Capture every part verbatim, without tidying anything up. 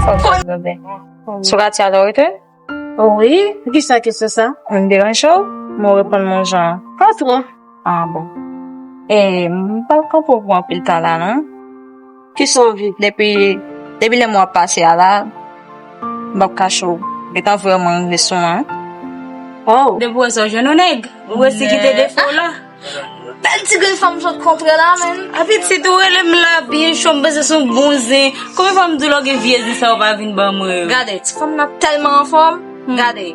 Sa w fè, bebe? Sou katye a w rete? Wi, poukisa kesyon sa? M deranje w? Mwen reponn mwen jan. Pa twò. Ah bon. E, m pa kanpe w pou anpil tan la, non. Kisa w anvi? Depi, depi lè mwen ap pase a la, m p ap kache w. Gentan vrèman rive sou mwen. Oh. Depi w wè sa w jwenn yon nèg, ou resi kite defo w la. Bèl ti grenn fanm sot kontre la, menn. Apitit ou rele m la, byen cho, m panse se yon bon zen. Konbyen fwa m di w lè w gen vye zen sa w pa vin ban mwen yo? Gade, ti fanm nan tèlman anfòm. Hmm. Gade.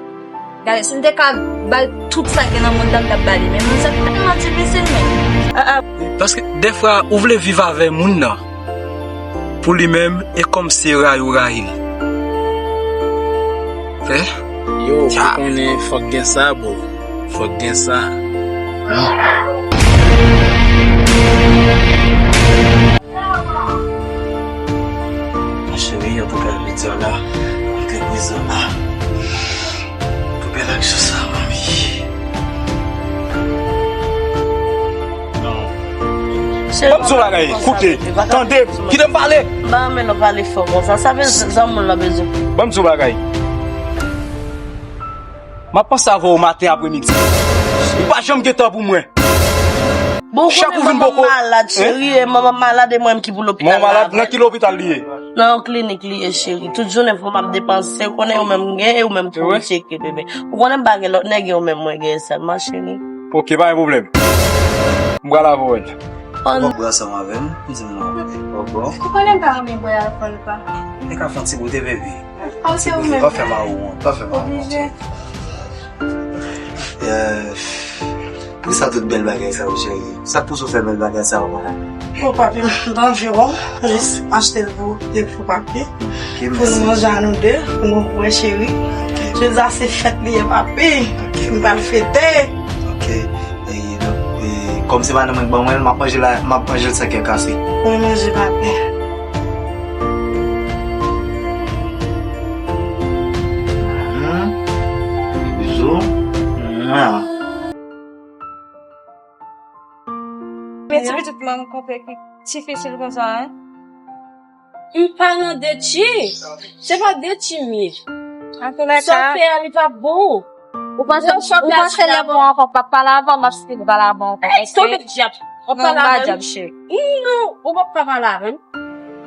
Gade, si m te ka bay tout sa gen nan mond lan, m t ap ba li, men moun sa tèlman difisil, men. Ah, ah. Paske dèfwa, ou vle viv avè moun nan pou li menm, e kòmsi rayi ou rayi l. Eh? Yo, ou konnen fòk gen sa, bro. Fòk gen sa. Ma chérie, antouka, jodi a la, ou te prezan la. Pou bèl aksyon sa, manmi. Ban m di w bagay, koute, tande, kite m pale. M pa renmen lè w pale fò konsa, sa vle zanmi w lan bezwen. Ban m di w bagay. M ap panse avè w maten, apremidi. Ou pa janm gen tan pou mwen. Bon, ou konnen manman m malad, cheri, e manman m malad, e mwen menm ki pou lopital la. Manman malad, nan ki lopital li ye? Nan yon klinik li ye, cheri. Tout jounen pou m ap depanse, ou konnen ou menm m gen, e ou menm ki pou tcheke bebe. Ou konnen m pa gen lòt nèg, e ou menm mwen gen sèlman, cheri. Ok, pa gen pwoblèm. M pral avè w. Ou ap bwè ansanm avè m? Di m non. Ou ap bwè? Ou konnen m pa renmen bwè alkòl, pa. E ka fè yon ti goute, baby. Ah, se ou menm. Pa fè mari w wont, pa fè mari w wont. Oblije. Eh, poukisa tout bèl bagay sa yo, cheri? Sa k pouse w fè bèl bagay sa yo, manman? Bon, papi, m t anvi w, jis achte l pou, e pou papi. Ok, pou nou manje a nou de, pou nou bwè, cheri. Ok. Jodi a se fèt li ye, papi. Ok. M pral fete. Ok. E, donk, e, kòm se madanm mwen k ban mwen l, m ap manje la, m ap manje l san kè kase. Mwen manje, papi. Hmm. Bizou. Mwa. Men ti pitit mwen, m konprann ki difisil konsa, en. M pa nan detchi. Se pa detchi m ye. Antoulèka, sa w fè a, li pa bon. Ou panse, ou panse lè m wè w ankò, m p ap pale avè w, m ap stil pale avè w ankò. Ey, tonbe dyab. W ap pale avè m? Non, ou p ap ka pale avè m.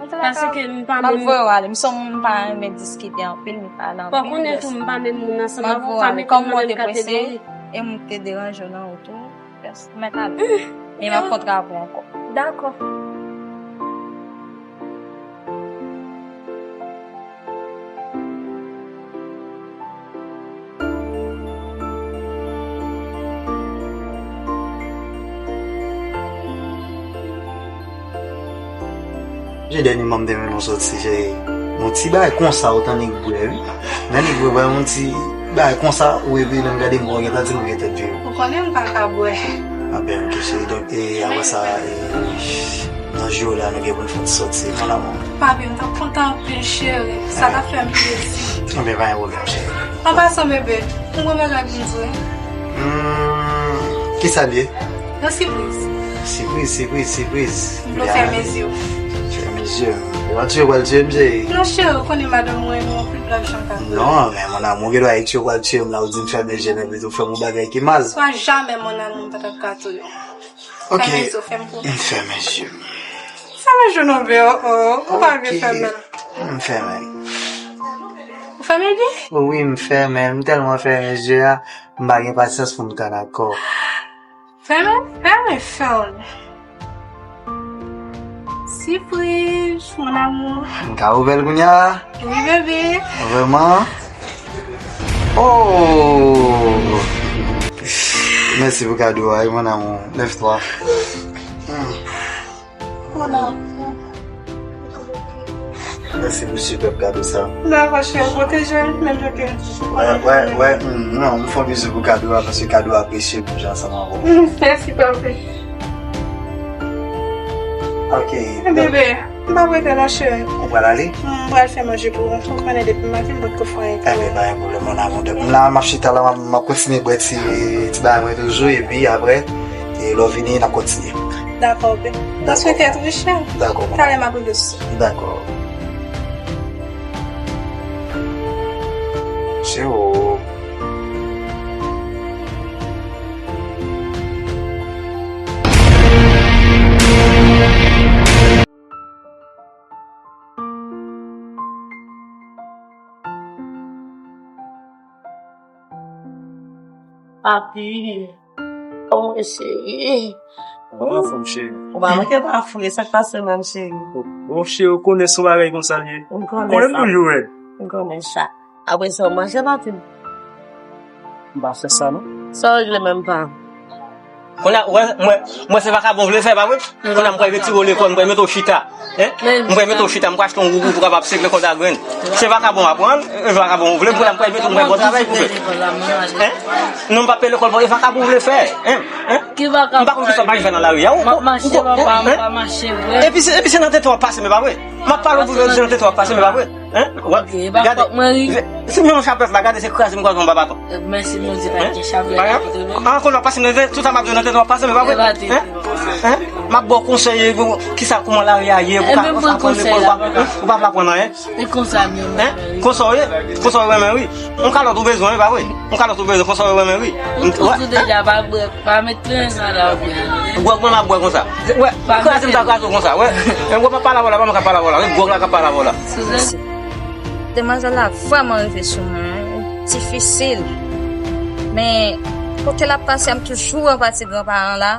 Paske m pa menm. M ap voye w ale. M se yon moun m pa renmen diskite anpil, ni pale anpil. Ou konnen tou, m pa menm moun ansanm avè w, pa mete m nan menm kategori. E m te deranje w nan wout ou. Mèt ale. E m ap kontre avè w ankò. Dakò. Je dènyèman m te mennen w soti, se yon ti bagay konsa ou t annik bwè, wi. Men annik bwè, bwè yon ti bagay konsa, ou epi lè m gade m wè w gentan di m ou gen tèt vire. Ou konnen m pa ka bwè. A ben, ok, cheri. Donk, e, apre sa, e, nan jou la, nou gen pou n fè yon ti sòti, mon amour. Papi, m t ap kontan anpil, cheri. Sa t ap fè m plezi. Enben, pa gen pwoblèm, cheri. An pasan, bebe, m gen yon bagay pou m di w. Hmm, kisa l ye? Yon sipriz. Sipriz, sipriz, sipriz. M vle w fèmen zye w. Fèmen zye m. E pa tiye w pral tiye m, cheri. Non, cheri, ou konnen madanm mwen renmen w anpil, pa janm ka. Non, men mon amour, gen dwa e tiye w pral tiye m la, ou di m fèmen zye m, epi tou fè m yon bagay ki mal. Swa jamè, mon amour, m pa t ap ka touye w. Ok. Fèmen zye w, fè m konfyans. M fèmen zye m. Fèmen zye w non, bebe, oh, oh, ou pa vle fèmen. M fèmen. Ou fèmen byen? Wi, m fèmen. M tèlman fèmen zye a, m pa gen pasyans pou m tann ankò. Fèmen, fèmen, fèmen. Sipriz, mon amour. M ka ouvè l kounye a? Wi, bebe. Vrèman? Oh! Mèsi pou kado a, wi, mon amour. Lève-toi. Hmm. Mon amour. Mèsi pou sipèb kado sa. Dakò, cheri, pwoteje m, menm jan ke. Wè, wè, wè, hmm, non, m fè yon bizou pou kado a, paske kado a apresye pou jan sa m anvo. Hmm, mèsi, papi. Ok. Bebe. M pa prete non, cheri. Ou pral ale? M pral fè manje pou ou. Ou konnen depi maten m potko fè anyen pou ou. Enben, pa gen pwoblèm, mon amour. Depi m la, m ap chita la, m ap, m ap kontinye bwè ti, ti bagay mwen toujou, epi apre, e, lè w vini, n ap kontinye. Dakò, bebe. Dakò. Paske kè trè chè. Dakò, mon amour. Talè m ap rele sou. Dakò. Cheri. Papi, oh, cheri. Kòman anfòm, cheri? Ou pa manke pa fre, sa k pase menm, cheri? Bon, cheri, ou konnen se yon bagay konsa l ye. M konnen sa. Konnen m toujou rèd. M konnen sa. Apre sa, w manje, papi? M pa fè sa, non. Sa w regle menm pa? Kounye a, w wè, mwen, mwen se vakabon w vle fè, pa vre? Kounye a, m pral retire w lekòl, m pral mete w chita. Hein? M pral mete w chita, m pral achte yon gougou pou w kapab sek lekòl da grenn. Se vakabon w ap pran, e vakabon w vle, kounye a, m pral mete w, m pral ba w travay pou fè. Hein? Non, m pa peye lekòl, e vakabon w vle fè. Hein? Hein? Ki vakabon? M pa konn kisa w pa vin fè nan lari a. M ap mache, papa, m pa mache vre. Epi se, epi se nan tete w ap pase, men pa vre? M ap pale w pou se nan tete w ap pase, men pa vre? Hein? Gade. Si m yon chapèt la, gade, se kraze m kraze yon ba baton. Mèsi Bondye, pa gen chapèt la kote nou. An, kounye a pase nan tete, tout sa m ap di w nan tete w ap pase, men pa vre? Hein? Hein? M ap ba w konsèy, kisa, kòman lari a ye, pou ka aprann lekòl, ou pa, ou pa vle aprann anyen. E konsa m ye. Hein? Konsa w ye? Konsa w renmen, wi. Yon kalòt ou bezwen, wi, pa vre? Yon kalòt ou bezwen, konsa w renmen, wi. Ou toujou deja pa bwè, pa met plen sa la, ou byen. Gwòg mwen m ap bwè konsa. Wè, kraze m ta kraze w konsa, wè. Men gwòg m ap pale avè w la, pa mwen k ap pale avè w la. Gwòg la k ap pale avè w la. Demwazèl la vrèman rive sou mwen, wi. Difisil. Men, kote l ap pase a, m toujou an pati granparan la.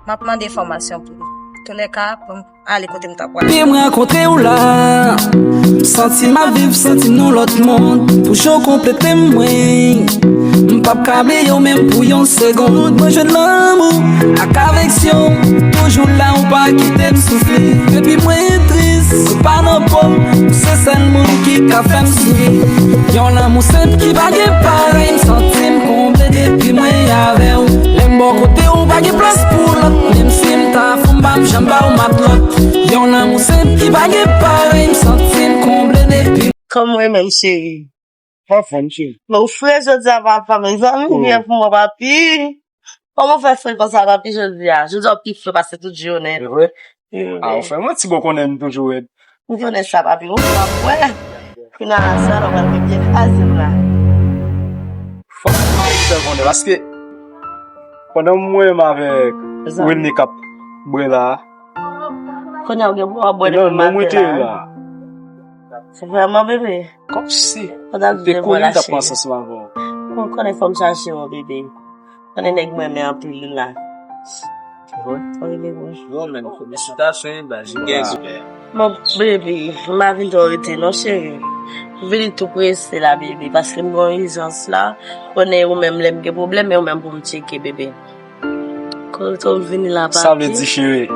M ap mande enfòmasyon pou li. Toulèka, pou m ale kote m ta pral. Depi m rankontre w la, m santi m ap viv, santi m nan lòt mond. Pou jan w konplete m, mwen, m p ap ka bliye w menm pou yon segonn. Mwen jwenn lanmou ak afeksyon, toujou la, ou pa kite m soufri. Depi mwen tris, ou pa nan po m, ou se sèl moun ki ka fè m souri. Yon lanmou senp ki pa gen parèy, m santi m konble depi mwen avè w. Lè m bò kote w, pa gen plas pou lòt. Menm si m ta fou, m pa m janm ba w matlòt. Yon lanmou senp ki pa gen parèy, m santi m konble depi. Kòman w ye menm, cheri? Anfòm, cheri. Men ou fre jodi a, papa, mezanmi, ou byen pou mwen, papi. Kòman w fè fre konsa, papi, jodi a? Jodi a w pi fre pase tout jounen. Se vre? A, ou fè manti, bon, konnen m toujou rèd. M konnen sa, papi, ou fè m wè. Kounye a la, sa w pral byen kraze m la. Fòk mwen fè konnen, paske pandan m wè m avèk Wilny k ap bwè la. Kounye a, ou gen pou w ap bwè depi maten la. Vrèman, bebe. Kòmsi. Pandan m te konnen m t ap pran sans m avè w. Ou konnen fò m chache w, bebe. Konnen nèg mwen renmen anpil la. Wi. Wi, men felisitasyon, baz, gen. Bon, baby, m pa vin twò rete non, cheri. Vini tou prese la, baby, paske m gen yon ijans la. Konnen ou menm lè m gen pwoblèm, e ou menm pou m tcheke, baby. Kote w vini la, papi? Sa vle di, cheri,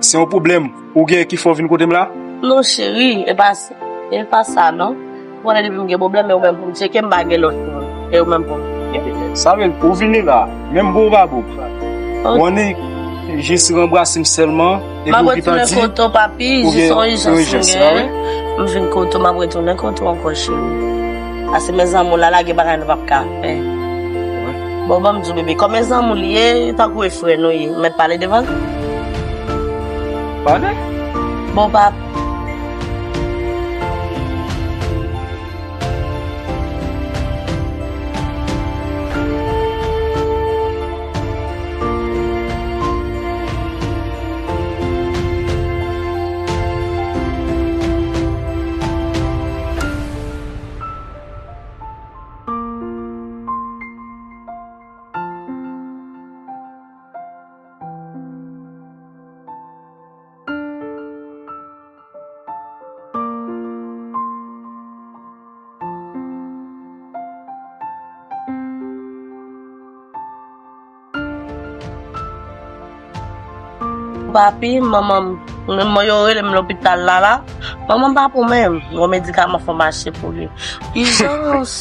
se yon pwoblèm ou gen ki fè w vin kote m la? Non, cheri, e pa, e pa sa, non. Ou konnen depi m gen pwoblèm, e ou menm pou m tcheke, m pa gen lòt moun. E ou menm pou m tcheke. Sa vle di, ou vini la, menm bon ou pa bon. Ok. Ou annik jis ranbrase m sèlman, epi ou gentan di ou gen yon ijans, pa vre? M ap retounen kote w, papi, jis yon ijans m genyen. M vin kote w, m ap retounen kote w ankò, cheri. Paske mezanmi w la, la gen bagay nou p ap ka fè. Wi. Bon, ban m di w, bebe, kòm mezanmi w li ye, tankou e frè nou ye, ou mèt pale devan l. Pale. Bon, pap. Papi, manman m, mwen yo rele m lopital la, la. Manman m pa pou menm. Yon medikaman fò m achte pou li. Ijans.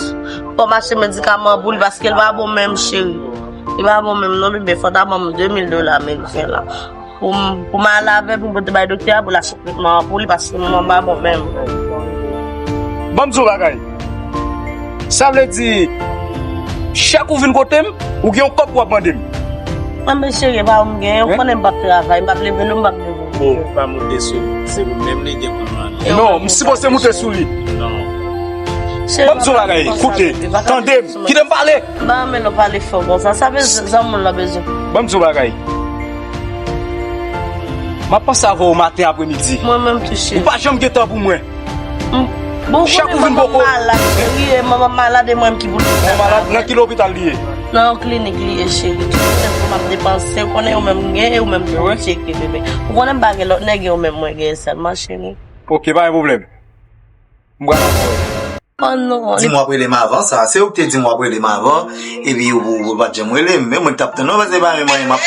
Fò m achte medikaman pou li paske l pa bon menm, cheri. Li pa bon menm non, bebe. Fò ta ban m de mil dola ameriken la. pou m, pou m ale avè l, pou m pote bay doktè a, pou l achte tretman an pou li, paske manman m pa bon menm. Ban m di w bagay. Sa vle di, chak ou vin kote m, ou gen yon kòb pou w ap mande m. Mwen, men cheri, e pa ou m genyen, ou konnen m p ap travay, m p ap leve non, m p ap leve. Ou pa moute sou li, se ou menm li gen pou mande. Non, m sipoze moute sou li. Non. Cheri, Ban m di w bagay, koute, tande m, kite m pale. M pa renmen lè w pale fò konsa, sa vle zanmi w lan bezwen. Ban m di w bagay. M ap panse avè w maten apremidi. Mwen menm tou cheri. Ou pa janm gen tan pou mwen. Bon, Chak ou vin bòkò. Malad, cheri, e manman malad e mwen ki pou l. Mwen malad, nan ki lopital li ye? Nan yon klinik li ye cheri. Tout tèt pou m ap depanse, ou konnen yo menm gen, yo menm pou tcheke bebe. Ou konnen m pa gen lòt nèg, yo menm mwen gen sèlman cheri. Ok, pa gen pwoblèm. M pral avè w. Oh non. Di m w ap rele m avan sa. Se ou ki te di m w ap rele m avan. Epi ou, ou, ou pa t janm rele m. Men mwen k t ap tann ou, paske pa menm mwen m ap.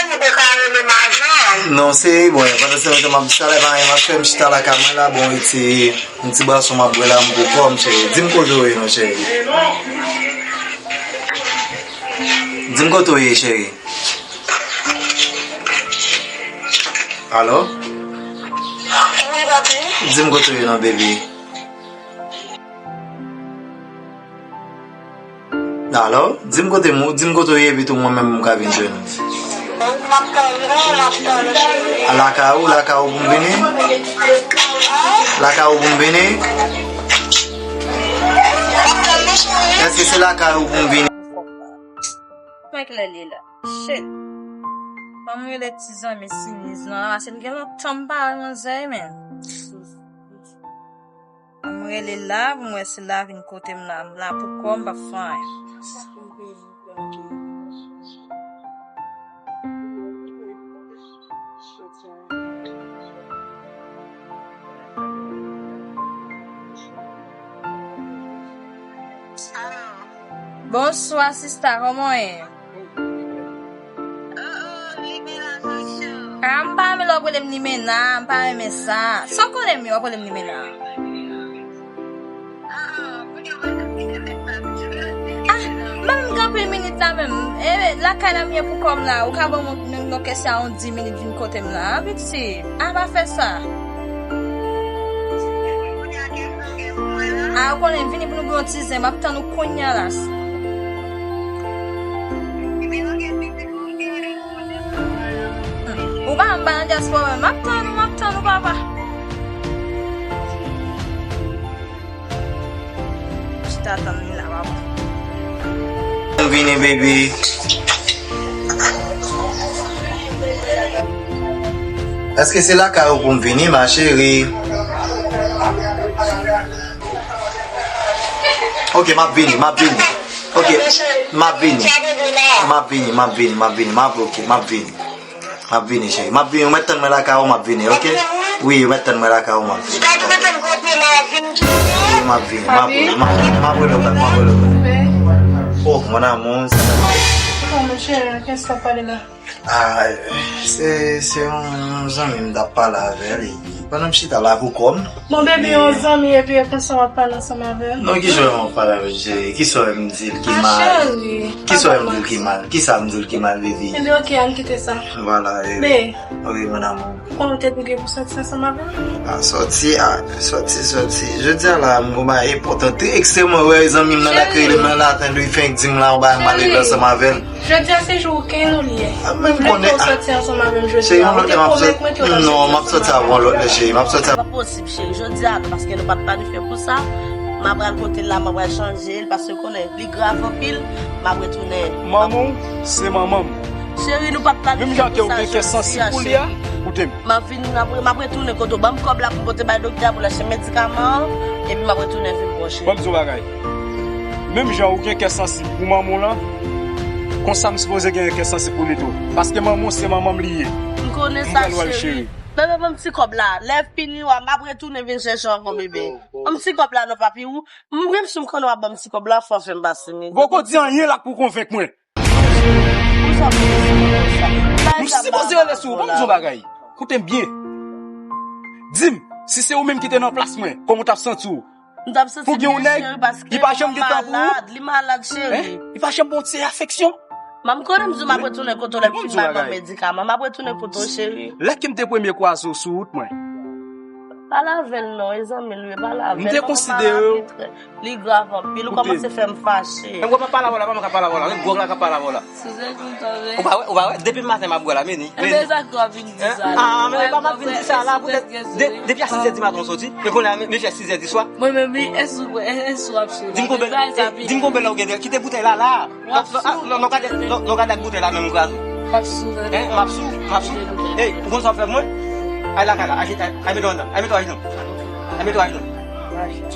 Non, se bon, pandan se tan m ap di sa la, pa menm m ap fè m chita lakay mwen la, bon, e ti, yon ti bwason m ap bwè la, m pou kò m, cheri. Di m kote w ye non, cheri. Di m kote w ye, cheri. Alo? Di m kote w ye non, baby. Alò, di m kote m, di m kote w ye, epi tou mwen menm m ka vin jwenn ou. A lakay ou, lakay ou pou m vini? Lakay ou pou m vini? Èske se lakay ou pou m vini? Mwen klè li la. Shit. Ban m rele ti zanmi Siniz lan, paske l gen lontan m pa wè manzè, men. Ban m rele la pou m wè si l a vin kote m la. M la pou kò m, m p ap fè anyen. Bonswa sista, kòman w ye? Ah, m pa renmen lè w ap rele m limena, m pa renmen sa. Sa w konnen m ye w ap rele m limena? Ah, m pa menm gen anpil minit la menm. E, lakay la m ye pou kò m la. Ou ka ban m yon, yon kèsyon a yon dis minit vin kote m la, a piti. A, pa fè sa. A, ou konnen, vini pou nou gen yon ti zen. M ap tann ou kounye a la. Ou pa, m pa nan dyaspora, m ap tann ou, m ap tann ou, papa. Chita tann li la, papa. Vini, baby. Èske se lakay ou pou m vini, ma chérie? Ok, m ap vini, m ap vini. Ok, m ap vini. M ap vini, m ap vini, m ap vini, m ap, ok, m ap vini. M ap vini, cheri. M ap vini, ou mèt tann mwen lakay ou, m ap vini, ok? Wi, ou mèt tann mwen lakay ou, m ap vini. Wi, m ap vini, m ap vini, m ap vini, m ap rele w bak, m ap rele w bak. Oh, mon amour. Kòman cheri, kiyès k ap pale la? Ah, se, se yon, yon zanmi m t ap pale avè l, epi pandan m chita la pou kò m. Bon, baby, yon zanmi, epi e konsa w ap pale ansanm avè l? Non, ki jan w ap pale avè l, cheri? Ki sa w m di l ki mal? Ki sa w m di l ki mal? Ki sa m di l ki mal, baby? Ebyen, ok, ann kite sa. Vwala, baby. Wi, mon amour. Ou konnen w te bouke pou sòti ansanm avè m? Ah, sòti, ah, sòti, sòti. Jodi a la, m gon bagay enpòtan, trè ekstrèmman rè, zanmi m nan la k rele m nan laten, li fenk di m la, yon bagay mal regle ansanm avè l. Jodi a se jou ou ken nou li ye. Ah, men m konnen. Ou sòti ansanm avè m jodi a. Ou te pwomèt mwen ke w t ap sòti ansanm avè m. Non, m ap sòti avè w yon lòt lè, cheri. M ap sòti avè w. Pa posib, cheri. Jodi a, non, paske nou pa t planifye pou sa. M ap pral kote l la, m ap pral chanje l, paske w konnen, li grav anpil. M ap retounen. Manman w, se manman m. Cheri, nou pa t planifye pou sa jodi a, cheri. Menm jan ke w gen kè sansib pou li a, koute m. M ap vin, m ap, m ap retounen kote w. Ban m kòb la pou m pote bay doktè a pou l achte medikaman an, epi m ap retounen vin pran cheri. Ban m di w bagay. Menm jan ou gen kè sansib pou manman w lan, konsa m sipoze gen kè sansib pou li tou. Paske manman w se manman m li ye. M konnen sa, cheri. Bebe, ban m ti kòb la. Lè fini, w a, m ap retounen vin chèche w ankò, bebe. Ban m ti kòb la, non, papi. Ou, m, menm si m konnen w ap ban m ti kòb la, fò w fè m pase midi. Poko di anyen la pou konvenk mwen. M sipoze rele sou ou, ban m di w bagay. Koute m byen. Di m, si se ou menm ki te nan plas mwen, kòman w t ap santi w? M t ap santi m byen, cheri, paske manman malad, li malad, cheri. Pou gen yon nèg, li pa janm gen tan pou ou? Li malad, cheri. Hein? Li pa janm ba w ti afeksyon? Manmi, konnen m di w m ap retounen kote w lè m fin bay manmi medikaman. M ap retounen kote w, cheri. Lè ke m te premye kwaze w sou wout mwen. Pale avè l non, e zanmi l ye, pale avè l. M te konsidere w. Li grav anpil, ou kòmanse fè m fache. Mwen pa pale avè w la, pa mwen ka pale avè w la, men gwòg la ka pale avè w la. Ou pa wè, ou pa wè, depi maten m ap bwè la, men ni, men ni. Sa k w ap vin di sa? Ah, men pa m ap vin di sa la, poutèt depi a sizè di maten w soti, men kounye a, men fè sizè di swa. Mwen menm, wi, èske w, èske w ap sou la? Di m konbyen, di m konbyen lè w gen, kite boutèy la la. W ap sou. Non, non, gade, non, non, gade ak boutèy la menm kraze. W ap sou. Hein, m ap sou, m ap sou. Ey, ou konn sa w ap fè pou mwen? Ay lakay la, ay, ay, ay mete w anndan, ay mete w ajenou. Ay mete w ajenou.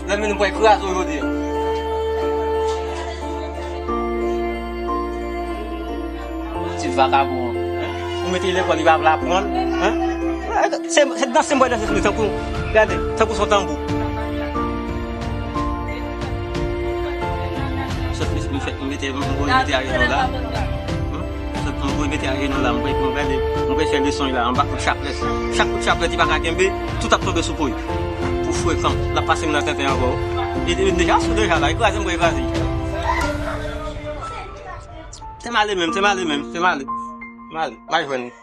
Lè m vini m pral kraze w jodi a. Ti vakabon. Ou mete lekòl, li pa vle aprann. Hein? Se, se danse m pral danse sou li tankou, gade, tankou se yon tanbou. Sòt li, li fèt, m mete, m voye mete ajenou la. Hmm? Sòt m voye mete ajenou la, m voye, m gade, m voye fè leson la, anba kout chaplèt. Chak kout chaplèt, li pa ka kenbe, tout ap tonbe sou po l. Pou frekan, l ap pase m nan tenten ankò. Li, li deja sou deja la, li kraze m, m kraze. Te m ale menm, te m ale menm, te m ale. M ale, m al jwenn li.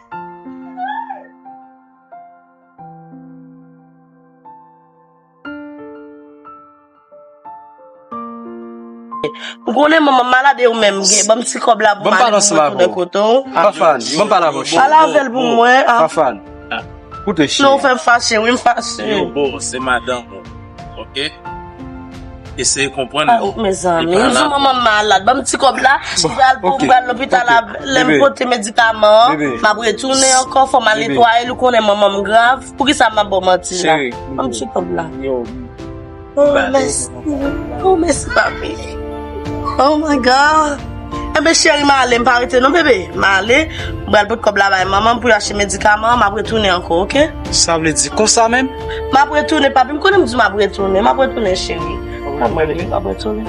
Ou konnen manman malad e ou menm gen, ban m ti kòb la pou m ale pou mwen tounen kote w. Fafane, ban m pale avè w, cheri. Pale avè l pou mwen. Fafane. Koute, cheri. Non, ou fè m fache, wi, m fache. Yo, bon, se madanm ou. Ok? Eseye konprann li. Ah, mezanmi, m di manman m malad. Ban m ti kòb la, m pral pou, m pral lopital la, lè m pote medikaman an, m ap retounen ankò, fò m al netwaye l, ou konnen manman m grav. Poukisa m ap ba w manti la? Ban m ti kòb la. Oh, mèsi. Oh, mèsi, papi. Oh my God. Enben, cheri, m ale, m pa rete non, bebe. M ale, m pral pot kòb la bay manman m pou y achte medikaman an, m ap retounen ankò, ok? Sa vle di konsa menm? M ap retounen, papi, m konnen m di w m ap retounen, m ap retounen, cheri. M ap retounen.